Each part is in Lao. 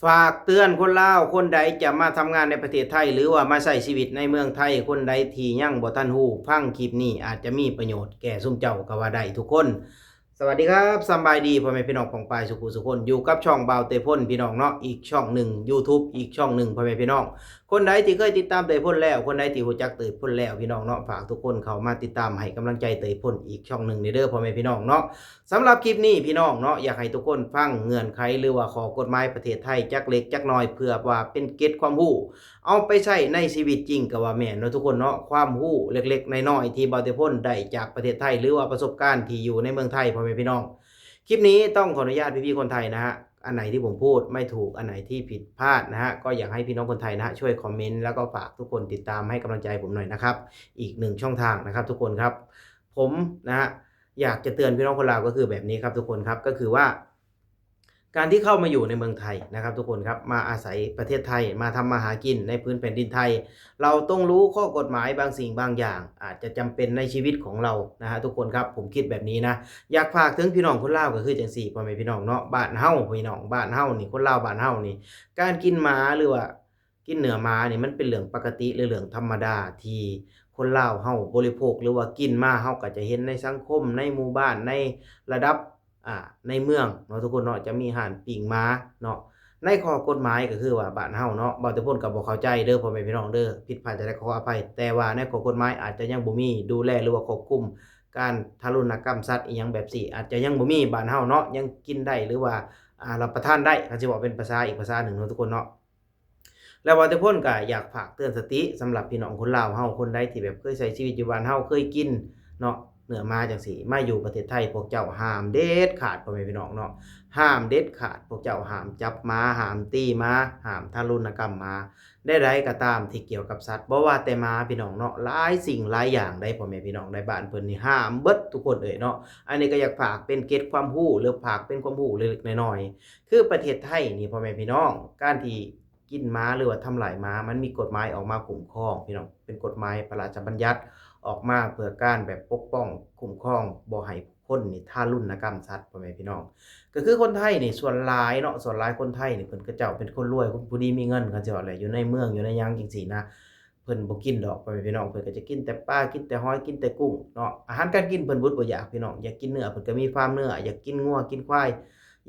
ຝາກເຕືອນຄົນລາວຄົນໃດຈະມາທຳງານໃນປະເທດໄທ ຫຼືວ່າມາໃຊ້ຊີວິດໃນເມືອງໄທ, ຄົນໃດທີ່ຍັງບໍ່ທັນຮູ້, ຟັງຄລິບນີ້ອາດຈະມີປະໂຫຍດແກ່ຊຸມເຈົ້າກໍວ່າໄດ້ທຸກຄົນ. ສະຫວັດດີຄັບ, ສຳບາຍດີພໍ່ແມ່ພີ່ນ້ອງປ້ອງປາຍສຸຂູສຸຄົນ, ຢູ່ກັບຊ່ອງບ່າວເຕພົນພີ່ນ້ອງເນາະ, ອີກຊ່ອງໜຶ່ງ YouTube ອີກຊ່ອງໜຶ່ງ ພໍ່ແມ່ພີ່ນ້ອງ. ຄົນໃດທີ່ເຄີຍຕິດຕາມເຕພົນແລ້ວ, ຄົນໃດທີ່ຮູ້ຈັກເຕພົນແລ້ວ ພີ່ນ້ອງເນາະ, ຝາກທຸກຄົນເຂົ້າມາຕິດຕາມໃຫ້ກຳລັງໃຈເຕພົນອີກຊ່ອງໜຶ່ງເດີ ພໍ່ແມ່ພີ່ນ້ອງເນາະ. ສຳລັບຄລິບນີ້ພີ່ນ້ອງເນາະ, ຢາກໃຫ້ທຸກຄົນຟັງເງື່ອນໄຂ ຫຼືວ່າຂໍ້ກົດໝາຍປະເທດໄທຈັກເລັກຈັກນ້ອຍ ເພື່ອວ່າເປັນເກັດຄວາມຮູ້ ເອົາໄປໃຊ້ໃນຊີວິດຈິງກໍວ່າແມ່ນເນາະທຸກຄົນເນາະ. ຄວາມຮູ້ເລັກໆນ້ອຍໆທີ່ບ່າວເຕພົນໄດ້ຈາກປະເທດໄທ ຫຼືວ່າປະສົບການທີ່ຢູ່ໃນເມືອງໄທ ພໍ່ແມ່ພີ່ນ້ອງ. ຄລິບນີ້ຕ້ອງຂໍອະນຸຍາດພີ່ໆຄົນໄທນະຮະ, ອັນໃດທີ່ຜົມພູດໄມ່ຖືກ, ອັນໃດທີ່ຜິດພາດນະຮະ, ກໍຢາກໃຫ້ພີ່ນ້ອງຄົນໄທນະຮະ ຊ່ວຍຄອມເມັນ ແລ້ວກໍຝາກທຸກຄົນຕິດຕາມໃຫ້ກຳລັງໃຈຜົມໜ້ອຍນະຄັບ. ອີກໜຶ່ງຊ່ອງທາງນະຄັບທຸກຄົນຄັບ, ຜົມນະຮະ ຢາກຈະເຕືອນພີ່ນ້ອງຄົນລາວກໍຄືແບບນີ້ຄັບທຸກຄົນຄັບ, ກໍຄືວ່າ ການທີ່ເຂົ້າມາຢູ່ໃນເມືອງໄທນະຄັບທຸກຄົນຄັບ, ມາອາໄສປະເທດໄທ, ມາທຳມາຫາກິນໃນພື້ນແຜ່ນດິນໄທ, ເຮົາຕ້ອງຮູ້ຂໍ້ກົດໝາຍບາງສິ່ງບາງຢ່າງ ອາດຈະຈຳເປັນໃນຊີວິດຂອງເຮົານະຮະທຸກຄົນຄັບ. ຜົມຄິດແບບນີ້ນະ, ຢາກຝາກເຖິງພີ່ນ້ອງຄົນລາວກໍຄືຈັ່ງຊີ້ ພໍ່ແມ່ພີ່ນ້ອງເນາະ, ບ້ານເຮົາພີ່ນ້ອງ, ບ້ານເຮົານີ້, ຄົນລາວບ້ານເຮົານີ້, ການກິນໝາ ຫຼືວ່າ ກິນເນື້ອໝານີ້ມັນເປັນເລື່ອງປະກະຕິ ຫຼືເລື່ອງທຳມະດາທີ່ຄົນລາວເຮົາບໍລິໂພກ ຫຼືວ່າກິນມາ. ເຮົາກໍຈະເຫັນໃນສັງຄົມ ໃນໝູ່ບ້ານ ໃນລະດັບ ອ່າ ໃນເມືອງເນາະທຸກຄົນເນາະ, ຈະມີຮ້ານປີ້ງໝາເນາະ. ໃນຂໍ້ກົດໝາຍກໍຄືວ່າບ້ານເຮົາເນາະ, ບ່າວເຕພົນກໍບໍ່ເຂົ້າໃຈເດີພໍ່ແມ່ພີ່ນ້ອງເດີ, ຜິດພາດຈັ່ງໃດກໍຂໍອະໄພ, ແຕ່ວ່າໃນຂໍ້ກົດໝາຍອາດຈະຍັງບໍ່ມີດູແລ ຫຼືວ່າຄວບຄຸມການທາລຸນນະກຳສັດອີ່ຫຍັງແບບຊີ້, ອາດຈະຍັງບໍ່ມີບ້ານເຮົາເນາະ, ຍັງກິນໄດ້ ຫຼືວ່າ ອ່າ ຮັບປະທານໄດ້, ຄັນຊິເວົ້າເປັນພາສາອີກພາສາໜຶ່ງເນາະທຸກຄົນເນາະ. ແລ້ວບ່າວເຕພົນກໍຢາກຝາກເຕືອນສະຕິສຳລັບພີ່ນ້ອງຄົນລາວເຮົາ ຄົນໃດທີ່ແບບເຄີຍໃຊ້ຊີວິດຢູ່ບ້ານເຮົາ ເຄີຍກິນເນາະ ເນື້ອໝາຈັ່ງຊີ້, ມາຢູ່ປະເທດໄທພວກເຈົ້າຫ້າມເດັດຂາດ ພໍ່ແມ່ພີ່ນ້ອງເນາະ, ຫ້າມເດັດຂາດ. ພວກເຈົ້າຫ້າມຈັບໝາ, ຫ້າມຕີໝາ, ຫ້າມທາລຸນນະກຳໝາ. ໃດໆກໍຕາມທີ່ກ່ຽວກັບສັດ, ບໍ່ວ່າແຕ່ໝາພີ່ນ້ອງເນາະ, ຫຼາຍສິ່ງຫຼາຍຢ່າງໃດ໋ ພໍ່ແມ່ພີ່ນ້ອງໃນບ້ານເພິ່ນນີ້ຫ້າມເບິດທຸກຄົນເອີຍເນາະ. ອັນນີ້ກໍຢາກຝາກເປັນເກຣັດຄວາມຮູ້ ຫຼືຝາກເປັນຄວາມຮູ້ເລັກໆນ້ອຍໆ ຄືປະເທດໄທນີ້ ພໍ່ແມ່ພີ່ນ້ອງ, ການທີ່ ກິນໝາ ຫຼືວ່າທຳລາຍໝາ, ມັນມີກົດໝາຍອອກມາຄຸ້ມຄອງພີ່ນ້ອງ, ເປັນກົດໝາຍພະລາຊະບັນຍັດອອກມາເພື່ອການແບບປົກປ້ອງຄຸ້ມຄອງ ບໍ່ໃຫ້ຄົນນີ້ທາລຸນນະກຳສັດ ພໍ່ແມ່ພີ່ນ້ອງ. ກໍຄືຄົນໄທນີ້ສ່ວນຫຼາຍເນາະ, ສ່ວນຫຼາຍຄົນໄທນີ້ ເພິ່ນ ເຂົາເຈົ້າເປັນຄົນລວຍ, ຄົນຜູ້ດີມີເງິນ, ເຂົາເຈົ້າແຫຼະ ຢູ່ໃນເມືອງ ຢູ່ໃນຫຍັງຈັ່ງຊີ້ນະ, ເພິ່ນບໍ່ກິນດອກ ພໍ່ແມ່ພີ່ນ້ອງ, ເພິ່ນກໍຈະກິນແຕ່ປາ ກິນແຕ່ຫອຍ ກິນແຕ່ກຸ້ງເນາະ. ອາຫານການກິນເພິ່ນບໍ່ ບໍ່ຢາກ ພີ່ນ້ອງ, ຢາກກິນເນື້ອ ເພິ່ນກໍມີຟາມເນື້ອ, ຢາກກິນງົວ ກິນຄວາຍ,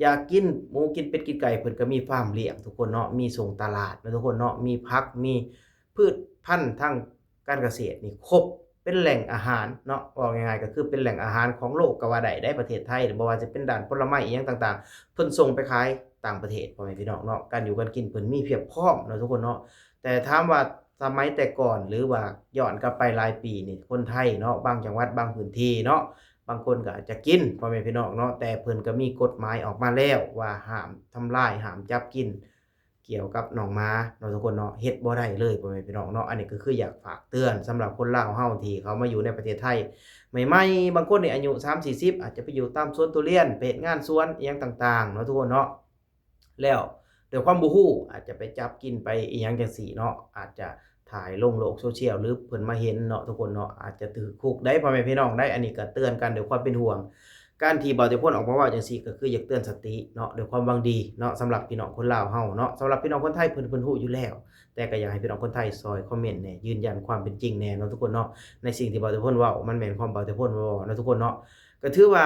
ຢາກກິນໝູ ກິນເປັດ ກິນໄກ່ ເພິ່ນກໍມີຟາມລ້ຽງ ທຸກຄົນເນາະ, ມີສົ່ງຕະຫຼາດເນາະ ທຸກຄົນເນາະ, ມີຜັກ ມີພືດພັນທາງການກະເສດນີ້ຄົບ, ເປັນແຫຼ່ງອາຫານເນາະ, ເວົ້າງ່າຍໆກໍຄືເປັນແຫຼ່ງອາຫານຂອງໂລກກໍວ່າໄດ້ເດ້ ປະເທດໄທ. ບໍ່ວ່າຈະເປັນດ້ານຜົນລະໄມ້ອີ່ຫຍັງຕ່າງໆ ເພິ່ນສົ່ງໄປຂາຍຕ່າງປະເທດ ພໍ່ແມ່ພີ່ນ້ອງເນາະ. ການຢູ່ການກິນເພິ່ນມີພຽບພ້ອມເນາະ ທຸກຄົນເນາະ. ແຕ່ຖາມວ່າສະໄໝແຕ່ກ່ອນ ຫຼືວ່າຍ້ອນກັບໄປຫຼາຍປີນີ້ ຄົນໄທເນາະ ບາງຈັງຫວັດ ບາງພື້ນທີ່ເນາະ ບາງຄົນກໍອາດຈະກິນ ພໍ່ແມ່ພີ່ນ້ອງເນາະ, ແຕ່ເພິ່ນກໍມີກົດໝາຍອອກມາແລ້ວວ່າຫ້າມທຳລາຍ ຫ້າມຈັບກິນ ກ່ຽວກັບໜອງໝາເນາະ ທຸກຄົນເນາະ, ເຮັດບໍ່ໄດ້ເລີຍ ພໍ່ແມ່ພີ່ນ້ອງເນາະ. ອັນນີ້ກໍຄືຢາກຝາກເຕືອນສຳລັບຄົນລາວເຮົາທີ່ເຂົ້າມາຢູ່ໃນປະເທດໄທໃໝ່ໆ, ບາງຄົນນີ້ອາຍຸສາມສີ່ສິບ ອາດຈະໄປຢູ່ຕາມສວນທຸລຽນ ໄປເຮັດງານສວນອີ່ຫຍັງຕ່າງໆເນາະ ທຸກຄົນເນາະ. ແລ້ວດ້ວຍຄວາມບໍ່ຮູ້ ອາດຈະໄປຈັບກິນໄປອີ່ຫຍັງຈັ່ງຊີ້ເນາະ, ອາດຈະຖ່າຍລົງໂລກໂຊຊຽວ ຫຼືເພິ່ນມາເຫັນເນາະ ທຸກຄົນເນາະ, ອາດຈະຖືກຄຸກໄດ້ ພໍ່ແມ່ພີ່ນ້ອງໄດ໋. ອັນນີ້ກໍເຕືອນກັນດ້ວຍຄວາມເປັນຫ່ວງ, ການທີ່ບ່າວເຕພົນອອກມາເວົ້າຈັ່ງຊີ້ ກໍຄືຢາກເຕືອນສະຕິເນາະ ດ້ວຍຄວາມຫວັງດີເນາະ ສຳລັບພີ່ນ້ອງຄົນລາວເຮົາເນາະ. ສຳລັບພີ່ນ້ອງຄົນໄທ ເພິ່ນ ເພິ່ນຮູ້ຢູ່ແລ້ວ, ແຕ່ກໍຢາກໃຫ້ພີ່ນ້ອງຄົນໄທຊ່ອຍຄອມເມັນແດ່ ຢືນຢັນຄວາມເປັນຈິງແດ່ເນາະ ທຸກຄົນເນາະ, ໃນສິ່ງທີ່ບ່າວເຕພົນເວົ້າ ມັນແມ່ນຄວາມບ່າວເຕພົນບໍ່ເນາະ ທຸກຄົນເນາະ. ກໍຖືວ່າ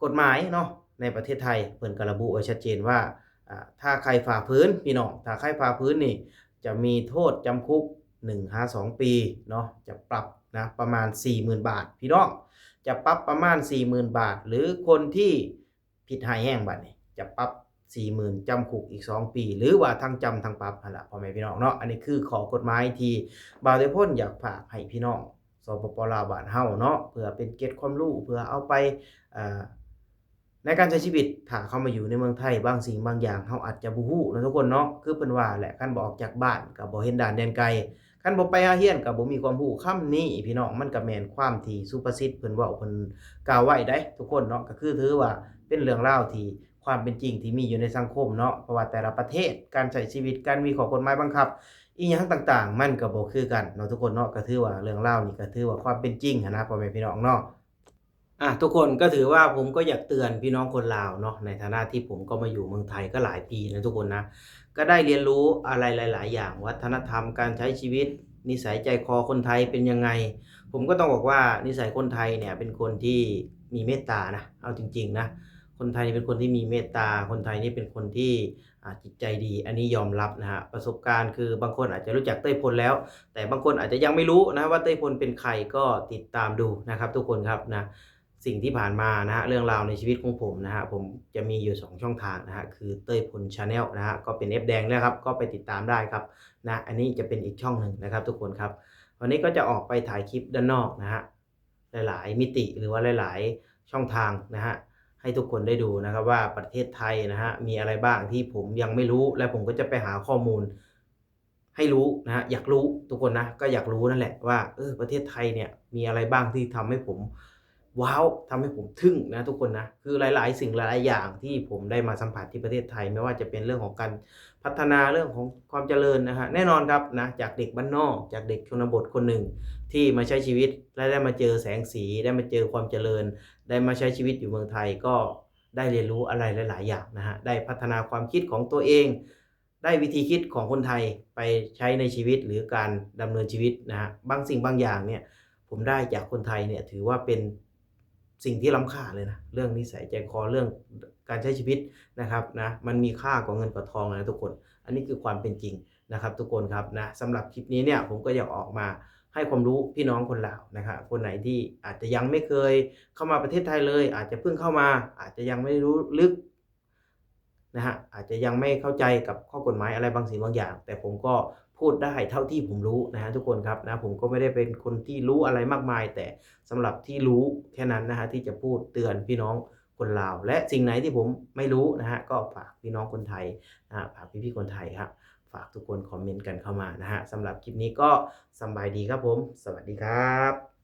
ກົດໝາຍເນາະ ໃນປະເທດໄທເພິ່ນກໍລະບຸໄວ້ຊັດເຈນວ່າ ອ່າ ຖ້າໃຄຝ່າຝືນ ພີ່ນ້ອງ, ຖ້າໃຄຝ່າຝືນນີ້ຈະມີໂທດຈຳຄຸກໜຶ່ງຫາສອງປີເນາະ, ຈະປັບນະ ປະມານສີ່ໝື່ນບາດ ພີ່ນ້ອງ, ຈະປັບປະມານສີ່ໝື່ນບາດ, ຫຼືຄົນທີ່ຜິດຮ້າຍແຮງບາດນີ້ ຈະປັບສີ່ໝື່ນ ຈຳຄຸກອີກສອງປີ ຫຼືວ່າທັງຈຳທັງປັບຫັ້ນລະ ພໍ່ແມ່ພີ່ນ້ອງເນາະ. ອັນນີ້ຄືຂໍ້ກົດໝາຍທີ່ບ່າວເຕພົນຢາກຝາກໃຫ້ພີ່ນ້ອງ ສປປ ລາວ ບ້ານເຮົາເນາະ, ເພື່ອເປັນເກຣັດຄວາມຮູ້ ເພື່ອເອົາໄປ ເອີ ໃນການໃຊ້ຊີວິດ. ຖ້າເຮົາມາຢູ່ໃນເມືອງໄທ ບາງສິ່ງບາງຢ່າງເຮົາອາດຈະບໍ່ຮູ້ເນາະ ທຸກຄົນເນາະ, ຄືເພິ່ນວ່າແຫຼະ ຄັນບໍ່ອອກຈາກບ້ານກໍບໍ່ເຫັນດ່ານແດນໄກ, ຄັນບໍ່ໄປຫາຮຽນກໍບໍ່ມີຄວາມຮູ້. ຄຳນີ້ ພີ່ນ້ອງ ມັນກໍແມ່ນຄວາມທີ່ສຸພາສິດເພິ່ນເວົ້າ ເພິ່ນກ່າວໄວ້ໄດ໋ ທຸກຄົນເນາະ, ກໍຄືຖືວ່າເປັນເລື່ອງລາວທີ່ ຄວາມເປັນຈິງທີ່ມີຢູ່ໃນສັງຄົມເນາະ, ເພາະວ່າແຕ່ລະປະເທດ ການໃຊ້ຊີວິດ ການມີຂໍ້ກົດໝາຍບັງຄັບອີ່ຫຍັງຕ່າງໆ ມັນກໍບໍ່ຄືກັນເນາະ ທຸກຄົນເນາະ. ກໍຖືວ່າເລື່ອງລາວນີ້ ກໍຖືວ່າຄວາມເປັນຈິງຫັ້ນນະ ພໍ່ແມ່ພີ່ນ້ອງເນາະ. อ่ะ ทุกคน ก็ถือว่าผมก็อยากเตือนพี่น้องคนลาวเนาะ ในฐานะที่ผมก็มาอยู่เมืองไทยก็หลายปีนะทุกคนนะ ก็ได้เรียนรู้อะไรหลายๆอย่าง วัฒนธรรมการใช้ชีวิต นิสัยใจคอคนไทยเป็นยังไง ผมก็ต้องบอกว่านิสัยคนไทยเนี่ยเป็นคนที่มีเมตตานะ เอาจริงๆนะ คนไทยนี่เป็นคนที่มีเมตตา คนไทยนี่เป็นคนที่ อ่า จิตใจดี อันนี้ยอมรับนะฮะ ประสบการณ์คือบางคนอาจจะรู้จักเต้ยพลแล้ว แต่บางคนอาจจะยังไม่รู้นะว่าเต้ยพลเป็นใคร ก็ติดตามดูนะครับทุกคนครับนะ สิ่งที่ผ่านมานะฮะ เรื่องราวในชีวิตของผมนะฮะ ผมจะมีอยู่สองช่องทางนะฮะ คือเต้ยพล Channel นะฮะ ก็เป็น F แดงนะครับ ก็ไปติดตามได้ครับนะ อันนี้จะเป็นอีกช่องหนึ่งนะครับทุกคนครับ วันนี้ก็จะออกไปถ่ายคลิปด้านนอกนะฮะ หลายๆมิติ หรือว่าหลายๆช่องทางนะฮะ ให้ทุกคนได้ดูนะครับว่าประเทศไทยนะฮะ มีอะไรบ้างที่ผมยังไม่รู้ และผมก็จะไปหาข้อมูลให้รู้นะฮะ อยากรู้ ทุกคนนะ ก็อยากรู้นั่นแหละว่า เออ ประเทศไทยเนี่ยมีอะไรบ้างที่ทำให้ผมว้าว ทำให้ผมทึ่งนะทุกคนนะ คือหลายๆสิ่งหลายๆอย่างที่ผมได้มาสัมผัสที่ประเทศไทย ไม่ว่าจะเป็นเรื่องของการพัฒนา เรื่องของความเจริญนะฮะ แน่นอนครับนะ จากเด็กบ้านนอก จากเด็กชนบทคนหนึ่งที่มาใช้ชีวิต และได้มาเจอแสงสี ได้มาเจอความเจริญ ได้มาใช้ชีวิตอยู่เมืองไทย ก็ได้เรียนรู้อะไรหลายๆอย่างนะฮะ ได้พัฒนาความคิดของตัวเอง ได้วิธีคิดของคนไทยไปใช้ในชีวิต หรือการดำเนินชีวิตนะฮะ บางสิ่งบางอย่างเนี่ย ผมได้จากคนไทยเนี่ย ถือว่าเป็นสิ่งที่ล้ำค่าเลยนะ เรื่องนิสัยใจคอ เรื่องการใช้ชีวิตนะครับนะ มันมีค่ากว่าเงินกว่าทองเลยนะทุกคน อันนี้คือความเป็นจริงนะครับทุกคนครับนะ สำหรับคลิปนี้เนี่ย ผมก็อยากออกมาให้ความรู้พี่น้องคนลาวนะครับ คนไหนที่อาจจะยังไม่เคยเข้ามาประเทศไทยเลย อาจจะเพิ่งเข้ามา อาจจะยังไม่รู้ลึก นะฮะ อาจจะยังไม่เข้าใจกับข้อกฎหมายอะไรบางสิ่งบางอย่าง แต่ผมก็พูดได้เท่าที่ผมรู้นะฮะทุกคนครับนะ ผมก็ไม่ได้เป็นคนที่รู้อะไรมากมาย แต่สำหรับที่รู้แค่นั้นนะฮะ ที่จะพูดเตือนพี่น้องคนลาว และสิ่งไหนที่ผมไม่รู้นะฮะ ก็ฝากพี่น้องคนไทยนะฮะ ฝากพี่ๆคนไทยครับ ฝากทุกคนคอมเมนต์กันเข้ามานะฮะ สำหรับคลิปนี้ก็สำบายดีครับผม สวัสดีครับ